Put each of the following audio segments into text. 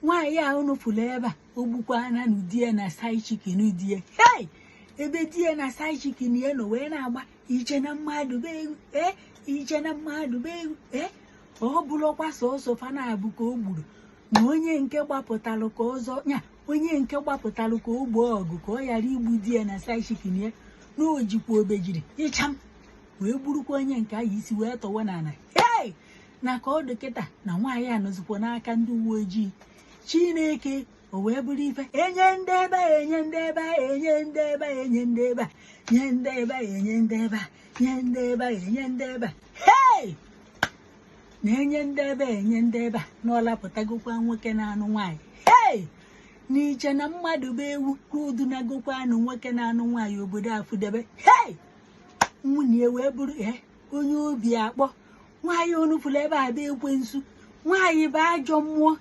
Nwaanyị a unu fụrụ ebe a, o gbukwana na di ya na side chicken di ya. Hei, ebe di ya na side chicken ya nọ wee na-agba iche na mmadụ bụ ewu. Ee, iche na mmadụ bụ ewu. Ee, ọ bụrụkwa sọsọ fana abụ ka o gburu na onye nke gbapụtalụ ka ọzọ nya, onye nke gbapụtalụ ka o gboo ọgụ ka ọ ghara igbu di ya na side chicken ya, na o jikwa obejiri ịcham wee gburukwa onye nke ahụ isi wee tọwa n'ala. Hei, na ka ọ dị kịta na nwaanyị a nọzikwa n'aka ndị uwe ojii. Chineke, o wee bụrụ ife enye ndị ebe a, enye ndị ebe a, enye ndị ebe a, enye ndị ebe a, nye ndị ebe a, enye ndị ebe a, nye ndị ebe a, enye ndị ebe a. Hei, na-enye ndị ebe a, enye ndị ebe a, na ọlapụtagokwa nwoke na-anụ nwaanyị. Hei, n'iche na mmadụ bụ ewu ka udunagokwa anụ nwoke na-anụ nwaanyị obodo afụdebe. Hei, nwunye wee bụrụ ee onye obi akpọ. Nwaanyị onufụrụ ebe a bụ ekwensu, nwaanyị bụ ajọ mmụọ.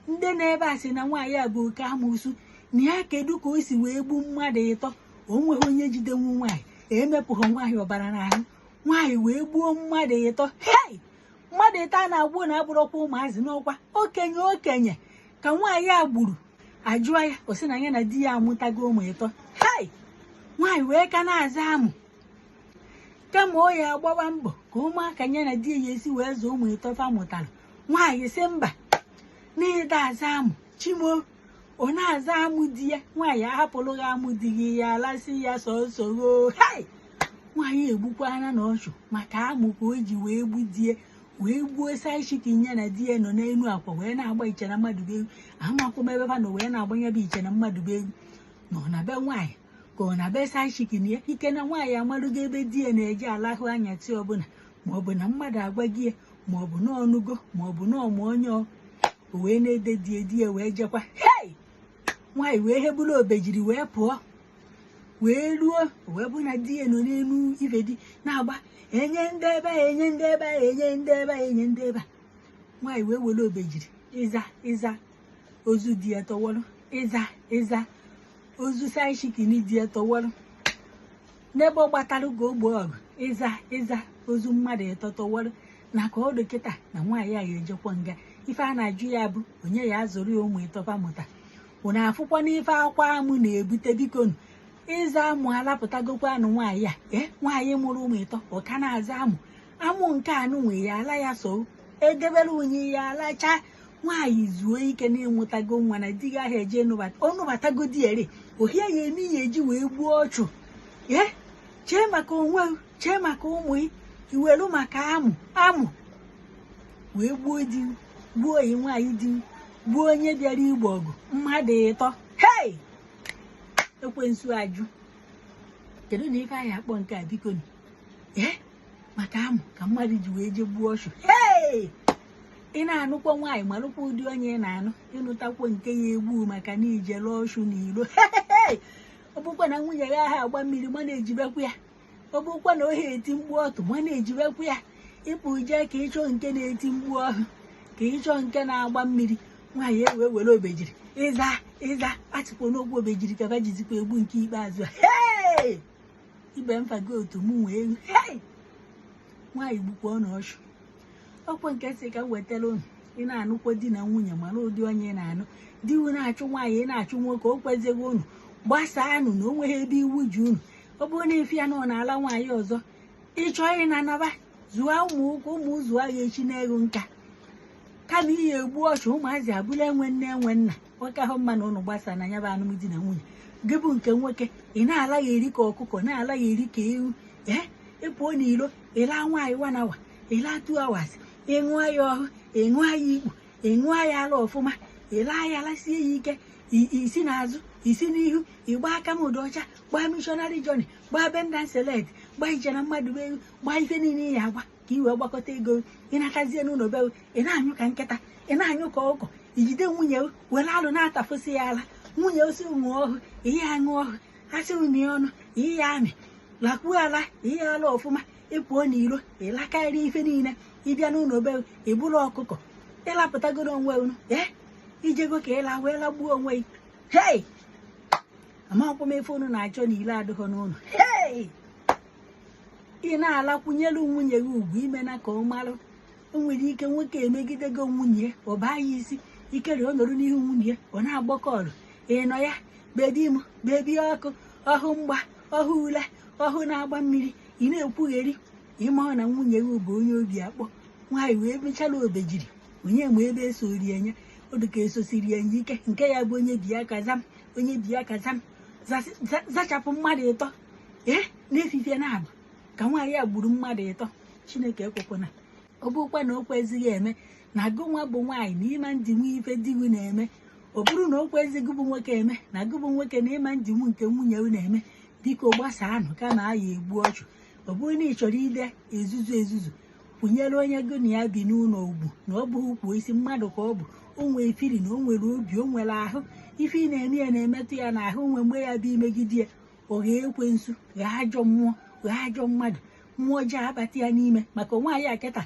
Ndị na-ebe a sị na nwaanyị a bụ oke amoosu, na ya kedu ka o si wee gbu mmadụ ịtọ? O nweghị onye jidenwu nwaanyị, emepụghị nwaanyị ọbara n'ahụ, nwaanyị wee gbuo mmadụ ịtọ. Hei, mmadụ ịtọ a na-agbuo na abụrọkwa ụmụazị, n'ọkwa okenye okenye ka nwaanyị a gburu. Ajụọ ya, o sị na ya na di ya amụtago ụmụ ịtọ. Hei, nwaanyị wee ka na-aza amụ, kama ọ ya agbawa mbọ ka ụmụaka ya na di ya esi wee zụọ ụmụ ịtọ fa mụtara. Nwaanyị sị mba, n'ịda aza amụ chimo, ọ na-aza amụ di ya. Nwaanyị ahapụrụ gị amụ di gị, ya alasị ya sọsọ goo. Hei, nwaanyị egbukwana na ọchụ maka amụ ka o ji wee gbu di ya, wee gbuo side chicken ya na di ya nọ n'elu akwa wee na-agba iche na mmadụ bụ ewu. Amakwa m ebe fa nọ wee na-agbanye bụ iche na mmadụ bụ ewu, nọ na be nwaanyị ka ọ na be side chicken ya. Ike na nwaanyị amalụgo ebe di ya na-eje alahụ anyatị ọbụla, maọbụ na mmadụ agwa gị ya, maọbụ na ọnụgo, maọbụ na ọmụ onye o wee na-ede die di ya wee jekwa. Hei, nwaanyị wee heburu obejiri wee pụọ, wee ruo, wee bụ na di ya nọ n'elu ife di na-agba enye ndị ebe a, enye ndị ebe a, enye ndị ebe a, enye ndị ebe a. Nwaanyị wee were obejiri ịza ịza ozu di ya tọwọrọ, ịza ịza ozu side chicken di ya tọwọrọ n'ebe ọ gbatara ka o gboo ọgụ, ịza ịza ozu mmadụ ịtọ tọwọrọ. Na ka ọ dị kịta na nwaanyị a ga-ejekwa nga. Ife a na-ajụ ya bụ onye ya azụrụ ya ụmụ ịtọfa mụta. Ụnụ afụkwa n'ife akwa amụ na-ebute. Bikonu, ịza amụ alapụtagokwa anụ nwaanyị a. Ee, nwaanyị mụrụ ụmụ ịtọ, ọ ka na-aza amụ. Amụ nke anụ nwe ya ala ya, so edebere onye ya alacha. Nwaanyị zuo ike na ịmụtago nwa na di gị ahụ eje nụbata, ọ nụbatago di ere ohie ya eme ya eji wee gbuo ọchụ. Ee, chee maka onwe, chee maka ụmụ gị, iwelu maka amụ amụ wee gbuo di, gbuo oyi nwaanyị di, gbuo onye bịara igbo ọgụ, mmadụ ịtọ. Hei, ekwensu ajụ, kedu na ife anyị akpọ nke a? Biko, ee, maka amụ ka mmadụ ji wee jee gbuo ọchụ. Hei, ị na-anụkwa nwaanyị, malụkwa ụdị onye ị na-anụ. Ịnụtakwa nke ya egbu maka na ijele ọchụ n'ilo. Ọ bụkwa na nwunye ya ahụ agba mmiri, ma na-ejibekwa ya. Ọ bụkwa na ohe eti mkpu ọtụ, ma na-ejibekwa ya. Ịpụ jee ka ịchọ nke na-eti mkpu ọhụ, ka ịchọ nke na-agba mmiri. Nwaanyị ewee were obejiri ịza ịza atịkwa n'okwu obejiri ka ba jizikwa egbu nke ikpeazụ a. Hei, ibe mfago otu mụ nwee ewu. Hei, nwaanyị gbukwa ọnụ ọchụ. Ọkwa nke si ka m wetara unu, ị na-anụkwa di na nwunye, mara ụdị onye ị na-anụ. Di unu na-achụ nwaanyị, ị na-achụ nwoke, o kwezighị unu gbasaanụ na o nweghị ebe iwu ji unu. Ọ bụrụ na ife ya nọ n'ala nwaanyị ọzọ, ịchọọ ịna naba zụọ ụmụ ụkwụ ụmụ zụọ ya echi na-ego nka, kama ihe egbu ọchụ ụmụazị abụla enwe nne enwe nna. Nwoke ahụ mma na ụnụ gbasa na ya bụ alụmdi na nwunye. Gị bụ nke nwoke, ị na-ala ya eri ka ọkụkọ, na-ala ya eri ka ewu. Ee, ịpụọ n'ilo, ịla nwaanyị 1 hour, ịla 2 hours, ịṅụọ ya ọhụ, ịṅụọ ya ikpu, ịṅụọ ya ala ọfụma, ịla ya lasie ya ike, isi n'azụ, isi n'ihu, ịgba aka m ụdọ ọcha, gbaa missionary journey, gbaa bend and select, gbaa ije na mmadụ bụ ewu, gbaa ife niile ị ya agba ka ị wee gbakọta ego. Ịnatazie n'ụlọ be, ị na-anyụ ka nkịta, ị na-anyụ ka ọkụkọ. Ijide nwunye were alụ na-atafụsị ya ala. Nwunye osi ṅụọ ọhụ, ihe aṅụ ọhụ, asị mie ọnụ, ihe amị lakwuo ala, ihe ala ọfụma. Ịpụọ n'iro, ịlakarịa ife niile, ịbịa n'ụlọ be, ịbụrụ ọkụkọ. Ịlapụtagoro onwe unu, ee, ijego ka ịla wee lagbuo onwe gị. Hei, amakwa m efe unu na-achọ n'ile adịghị n'ụlọ. Hei, ị na-alakwunyelu nwunye gị ugwu, imena ka ọ marụ. O nwere ike nwoke emegidego nwunye, ọ baa ya isi. Ikere ọ nọrọ n'ihu nwunye ya, ọ na-agbọ call. Ị nọ ya, baby m, baby ọkụ ọhụ, mgba ọhụ, ule ọhụ na-agba mmiri. Ị na-ekwugheri ime ọ na nwunye gị bụ onye obi akpọ. Nwaanyị wee mechala obejiri onye ma ebe esori enye odụka esosiri enye ike nke ya bụ onye bi aka zam, onye bi aka zam, zachapụ mmadụ ịtọ ee n'efifie na-abụ ka nwaanyị a gburu mmadụ ịtọ. Chineke ekwekwana. Ọ bụrụkwa na o kwezighị eme na gụnwa bụ nwaanyị na ịma ndinwu ife di gị na-eme, ọ bụrụ na o kwezighị bụ nwoke eme na gụ bụ nwoke na ịma ndinwu nke nwunye gị na-eme, biko gbasaanụ kama aya egbu ọchụ. Ọ bụrụ na ị chọrọ ide ezuzu ezuzu, kwụnyere onye gị na ya bi n'ụlọ ugwu na ọ bụghị ukwu isi mmadụ ka ọ bụ. O nwee fili na o nwere obi, o nwere ahụ. Ife ị na-eme ya na-emetụ ya n'ahụ. Nwe mgbe ya bụ imegide ya, ọ gha ekwensu, gha ajọ mmụọ, gha ajọ mmadụ, mmụọ ọjọọ abata ya n'ime. Maka nwaanyị a kịta,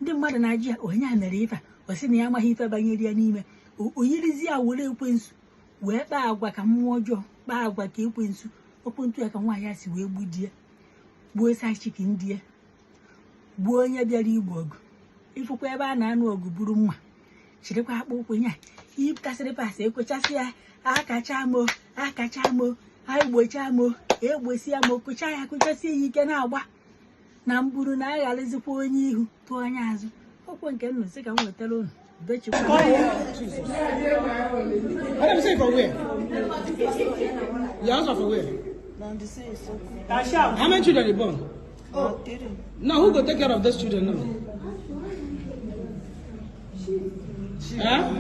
ndị mmadụ na-ajụ ya onye a mere ife a, ọ sị na ya amaghị ife banyere ya n'ime. O yirizi ya were ekwensu wee kpaa agwa ka mmụọ ọjọọ, kpaa agwa ka ekwensu. Okwu ntụ ya ka nwaanyị a si wee gbudie, gbuo side chicken die, gbuo onye bịara igbu ọgụ. Ifụkwa ebe a na-anụ ọgụ, buru mma, chịrịkwa akpụ ụkwụ ya yipụtasịrị pasị ekochasị ya, akacha mo, akacha mo, egbocha mo, egbosia mo, kụcha ya, kụchasie ya ike na-agba na mburu na aghalizikwa onye ihu tụọ onye azụ. Okwu nke m sị ka m wetara unu. Udochukwu. Jesus. Madam, say for where? Your husband for where? How many children you born? Oh, three. Now who go take care of those children now? Huh?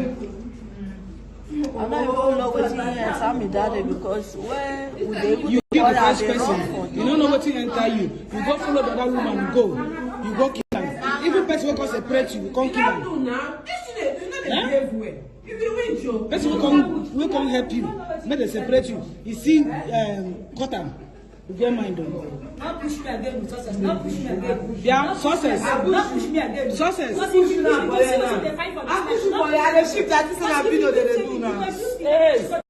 I don't even know wetin enter me that day because when we dey even You kill the quarrel, I first dey run person. for You don't know wetin enter you. You go follow the other woman, you go. You go kill am. Even person wey come separate you, you come kill am. Do now. This thing dey, you no dey Eh? behave well. You be winch o. Person wey come help you, make dem separate you. You see, cut am. You get mind o. No push me again with success. No push me again. Yeah, success. No push me again. Success. Because Push if you you now, see for wetin here dey now. find for I this push you life, for here. I dey shift. I think say na video dem dey do now. Hey.